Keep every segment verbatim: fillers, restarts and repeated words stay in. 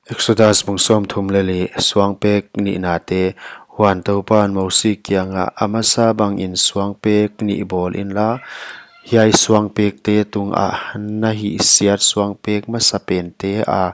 Exodus bung sawmthum leh li. Suangpek nihnate. Huan Toupan Mosi kiangah, a masa bangin suangpek nih bawl inla, hiai suangpekte tungah na hihsiat suangpek masapente a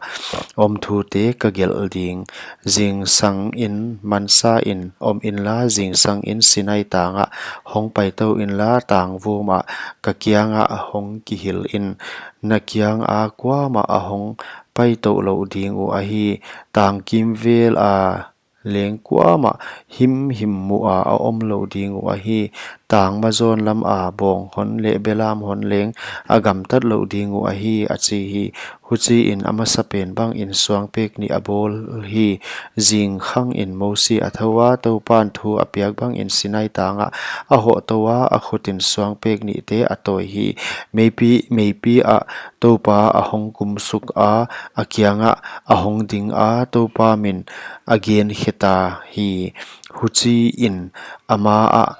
om thute ka gelh ding. Zingsangin mansain om inla, zingsangin Sinai tangah hong paitou inla, tangvum ah ka kiangah hong kihil in. Na kianga kuamah a hong paitou lou ding uh ahi. Tang kimvel a leng kuamah himhim muh a a om lou ding uh ahi. Tang mazawn lam a bawng hon leh belam hon leng a gamtat lou ding uh ahi, a chi hi. Huchiin a masapen bangin suangpek nih a bawl hi. Zingkhangin Mosi a thou a, Toupan thu a piak bangin Sinai tangah a hohtou a, a khutin suangpek nihte a tawi hi. Meipi, meipi ah Toupa a hong kumsuk a, a kiangah a hong ding a, Toupa min a gen kheta hi. Huchiin ama ah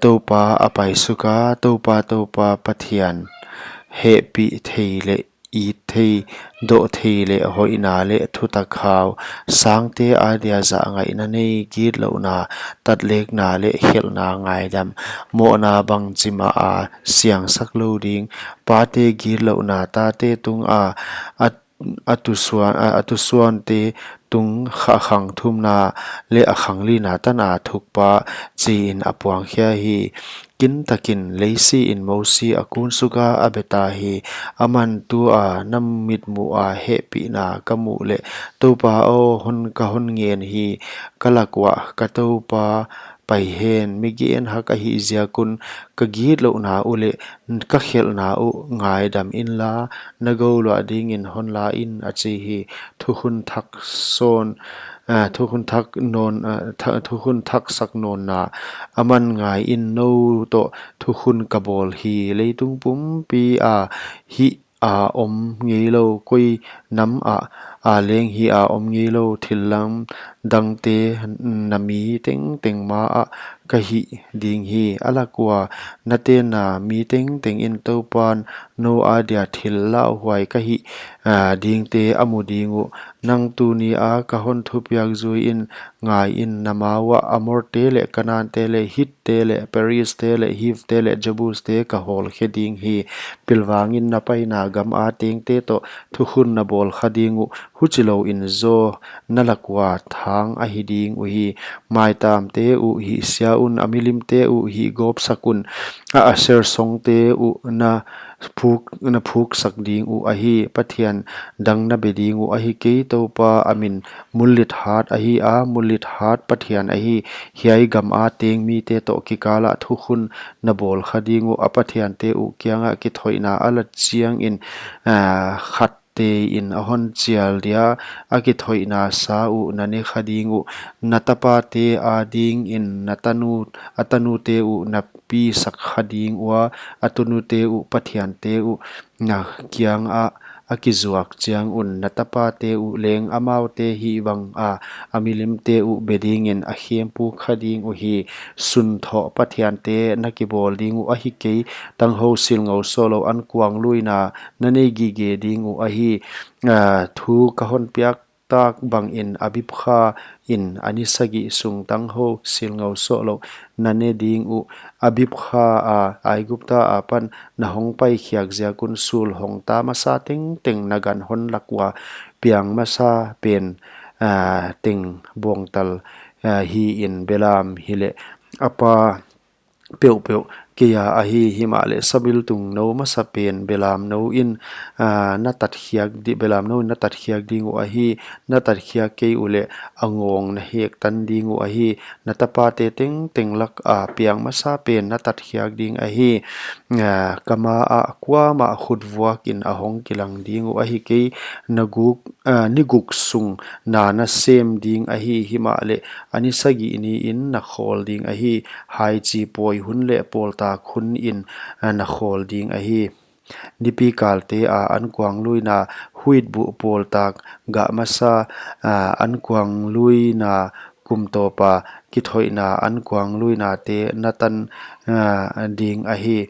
Toupa a paisuk a, Toupa, Toupa, Pathian hehpih thei leh it thei, doh thei leh hoihna leh thutak hau, sangte adia zahngaihna nei, gitlouhna, tatlekna leh khelhna ngaidam, mohna bangchi mah a siangsak lou ding, pate gitlouhna tate tunga a, a tusuan, a, a tusuante tung kha, a khang thumna leh a khang lina tana thukpa, chiin a puangkhia hi. Kintakin Leisiin Mosi a kunsuk a, a be ta hi. Aman, tua na mitmuh a hehpihna ka muh leh, Toupa aw, hon, ka hon ngen hi. Ka lak uah ka Toupa pai hen, mi genhak ahih ziak un, ka gitlouhna uh leh ka khelhna uh ngaidam inla, na gou luah dingin hon la in, a chi hi. Thukhun thak sawn, ah, thukhun thak nawn, ah, tha-, thukhun thak sak nawnna. Aman, ngaiin, nou toh thukhun ka bawl hi. Leitung pumpi a hih a om ngeilou, koi nam ah a leng hih a om ngeilou thil lamdangte na mi tengteng ma ah ka hih ding hi. A lak ua na tenna mi tengtengin Toupan nou adia thil lauhuai ka hih, ah, dingte a mu ding uh. Nang tuni a ka hon thupiak zuiin, ngaiin, na ma uah Amorte leh Kanante leh Hitte leh Perizte leh Hivte leh Jebuste ka hawlkhe ding hi. Pilvangin na paina gam a tengte toh thukhun na bawl kha ding uh. Huchilouin zaw na lak ua thang ahi ding uhi. Maitamte uh hihsia un, a milimte uh hihgawpsak un, a Aser songte uh na phuk, na phuksak ding uh ahi. Pathian dang na be ding uh ahi kei, Toupa a min mullit hat ahi a, mullit hat Pathian ahi. Hiai gam a teng mite toh kikal ah thukhun na bawl kha ding uh. A pathiante uh kiangah kithoihna a la chiangin, ah, khat tein a hon chial dia, a kithoihna sa uh na ne kha ding uh. Na tapate adingin na tanu, a tanute uh na pisak kha ding ua, a tanute uh pathiante uh na kiangah a kizuak chiang un, na tapate uh leng amaute hih banga a milimte uh be dingin a khempuk kha ding uhi. Sunthoh pathiante na kibawl ding uh ahi kei, tanghou silngou sohlou ankuangluina na nei gige ding uh ahi. Ah, thu ka hon piak tak bangin Abib kha in a ni sagih sung tanghou silngou sohlou na ne ding uh. Abib kha a Aigupta apan na hong paikhiak ziak un sul hong ta masa tengteng na gan hon lak ua piang masa pen, ah, teng bawngtal, ah, hiin belam hileh a pa peuhpeuh kei a ahi. Himahleh sabiltung nou masapen belam nou in, ah, na tatkhiak di-, belam nou in na tatkhiak ding uh ahi. Na tatkhiak kei uleh a ngawng na hektan ding uh ahi. Na tapate tengteng lak a piang masapen na tatkhiak ding ahi. Ah, ka ma ah kuamah khutvuakin a hong kilang ding uh ahi kei. Na guk, ah, ni guk sung na na sem ding ahi. Himahleh a ni sagih niin na khawl ding ahi. Haichi pawi hun leh pawltak hun in, ah, na khawl ding ahi. Nipi kalte a ankuangluina, huitbuh pawltak gah masa, ah, ankuangluina, kum tawpa kithoihna ankuangluinate na tan, ah, ding ahi.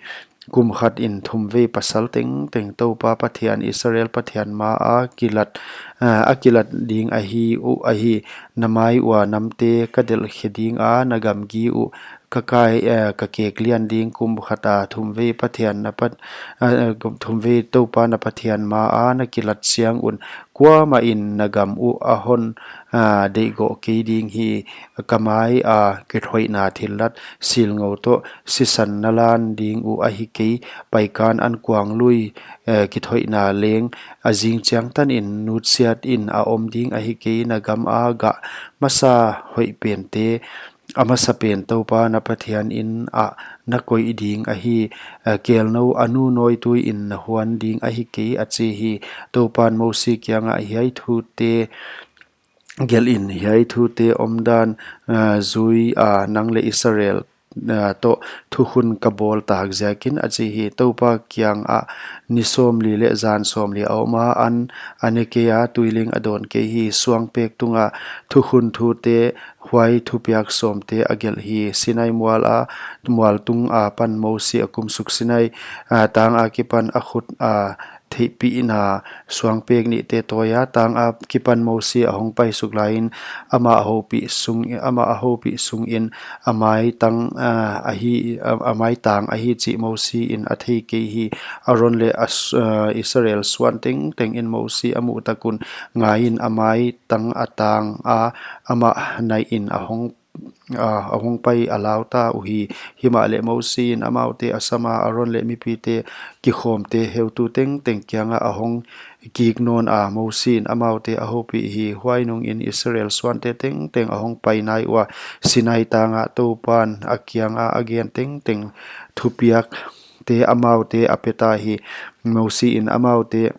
kum khat in thumvei pasal tengteng Toupa Pathian, Israel Pathian maa kilat, ah, a kilat ding ahi uh ahi. Na mai ua namte ka delhkhe dinga, na gamgi uh ka kai, eh, ka kek lian ding. Kum khata thumvei Pathian na Pat-, eh, thumvei Toupa na Pathian maa na kilat chiang un, kuamah in na gam uh a hon, ah, deihgoh kei ding hi. Ka mai a kithoihna thillat silngou toh sisan na lan ding uh ahi kei. Paikan ankuang lui, eh, kithoihna leng a zing chiang tan in nutsiat in a om ding ahi kei. Na gam a gah masa hoih pente, a masa pen Toupa na Pathian inn ah na koih ding ahi. Eh, kelnou a nu nawitui in na huan ding ahi kei, a chi hi. Toupan Mosi kiangah, hiai thute gelh in, hiai thute omdan, ah, zui a, nang leh Israel, ah, toh thukhun ka bawl tak ziakin, a chi hi. Toupa kiangah ni sawmli leh zan sawmli a om a, an a ne kei a, tuiling a dawn kei hi. Suangpek tunga thukhun thute, huai thupiak sawmte a gelh hi. Sinai mual a, mual tung apan Mosi a kumsuk, Sinai, ah, tang akipan a khut a theihpihna suangpek nihte tawi a. Tang akipan Mosi a hong paisuk laiin, amah a houpih sung, amah a houpih sungin a maitang, ah, ahi, a, a maitang ahi chih Mosi in a thei kei hi. Aron leh a s-, ah, Israel suan tengteng in Mosi a muh tak un, ngaiin, a maitang a tang a, amah nai in a hong, ah, a hong pai a lau ta uhi. Himahleh Mosi in amaute a sam a, Aron leh mipite kikhawmte heutu tengteng kiangah a hong kik nawn a, Mosi in amaute a houpih hi. Huai nungin Israel suante tengteng a hong pai nai ua, Sinai tangah Toupan a kianga a gen tengteng thupiakte amaute a pe ta hi. Mosi in amaute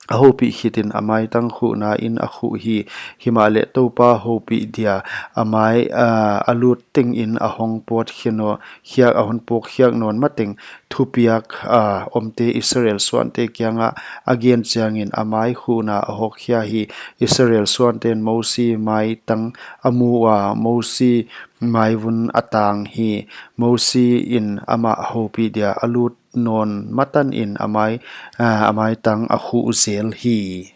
a houpih khitin a maitang khuhna in a khuh hi. Himahleh Toupa houpih dia a mai, ah, a lut tengin a hong pawt khia nawn, khiak, a hon pawk khiak nawn mateng thupiak, ah, omte Israel suante kiangah a gen chiangin a mai khuhna a hawkkhia hi. Israel suanten Mosi maitang a mu ua, Mosi maivun a tang hi. Mosi in amah houpih dia a lut nawn matan in a mai, ah, a maitang a khuh zel hi.